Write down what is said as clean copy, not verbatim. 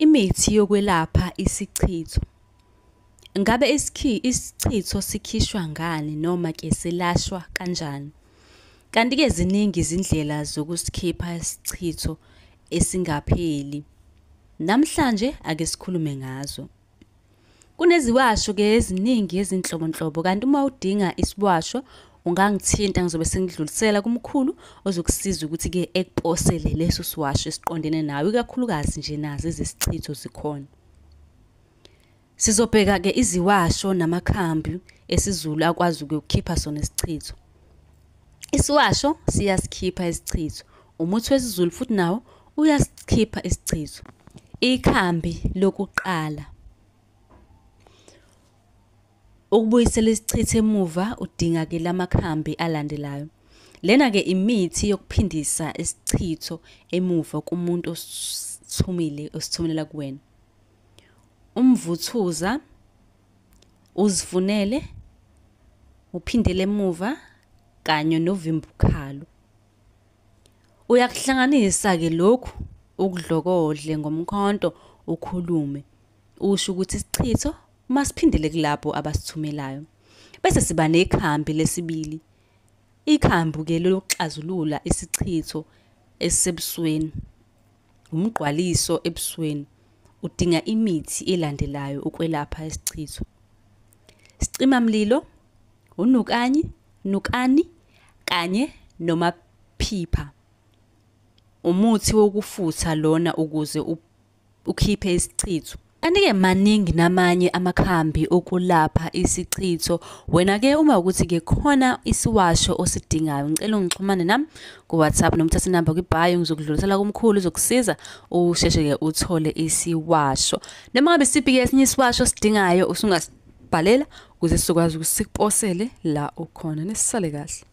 Imithi yokwelapha isichitho. Ngabe isichitho sikhishwa ngani noma ke selashwa kanjani? Kanti-ke ziningi izindlela zokusikhipha isichitho esingapheli. Namhlanje ake sikhulume ngazo. Kuneziwasho-ke eziningi ezinhlobonhlobo kanti uma udinga isiwasho ungangithinta ngizobe sengidlulisela kumkhulu ozokusiza ukuthi-ke ekuposele leso siwasho esiqondene nawe, ikakhulukazi nje nazo ezesichitho zikhona. Sizobheka-ke iziwasho namakhambi esiZulu akwazi ukukhipha sona isichitho. Isiwasho siyasikhipha isichitho, umuthi wesiZulu futhi nawo uyasikhipha isichitho. Ikhambi lokuqala. Ukubuyisela isichitho emuva udinga-ke lamakhambi alandelayo. Lena-ke imithi yokuphindisa isichitho emuva kumuntu osithumile osithumelela kuwena. Umvuthuza uzifunele uphindele emuva kanye novimbukhalo. Uyakuhlanganisa-ke lokhu ukudlokodle ngomkhonto ukhulume usho ukuthi isichitho masiphindele kulabo abasithumelayo. Bese siba nekhambi lesibili. Ikhambi-ke lokuxazulula isichitho esisebusweni, umgqwaliso ebusweni. Udinga imithi elandelayo ukwelapha isichitho. Isicimamlilo, unukanyi, nukani kanye nomaphipha. Umuthi wokufutha lona ukuze ukhiphe isichitho. Kanti-ke maningi namanye amakhambi okulapha isichitho. Wena-ke uma ukuthi-ke khona isiwasho osidingayo, ngicela ungixhumane nami ku-WhatsApp noma uthathe inamba kwi-bio, ngizokudlulisela kumkhulu uzokusiza usheshe-ke uthole isiwasho. Noma ngabe isiphi-ke esinye isiwasho osidingayo usungasibhalela ukuze sizokwazi ukuthi sikuposele la ukhona. Nisale kahle.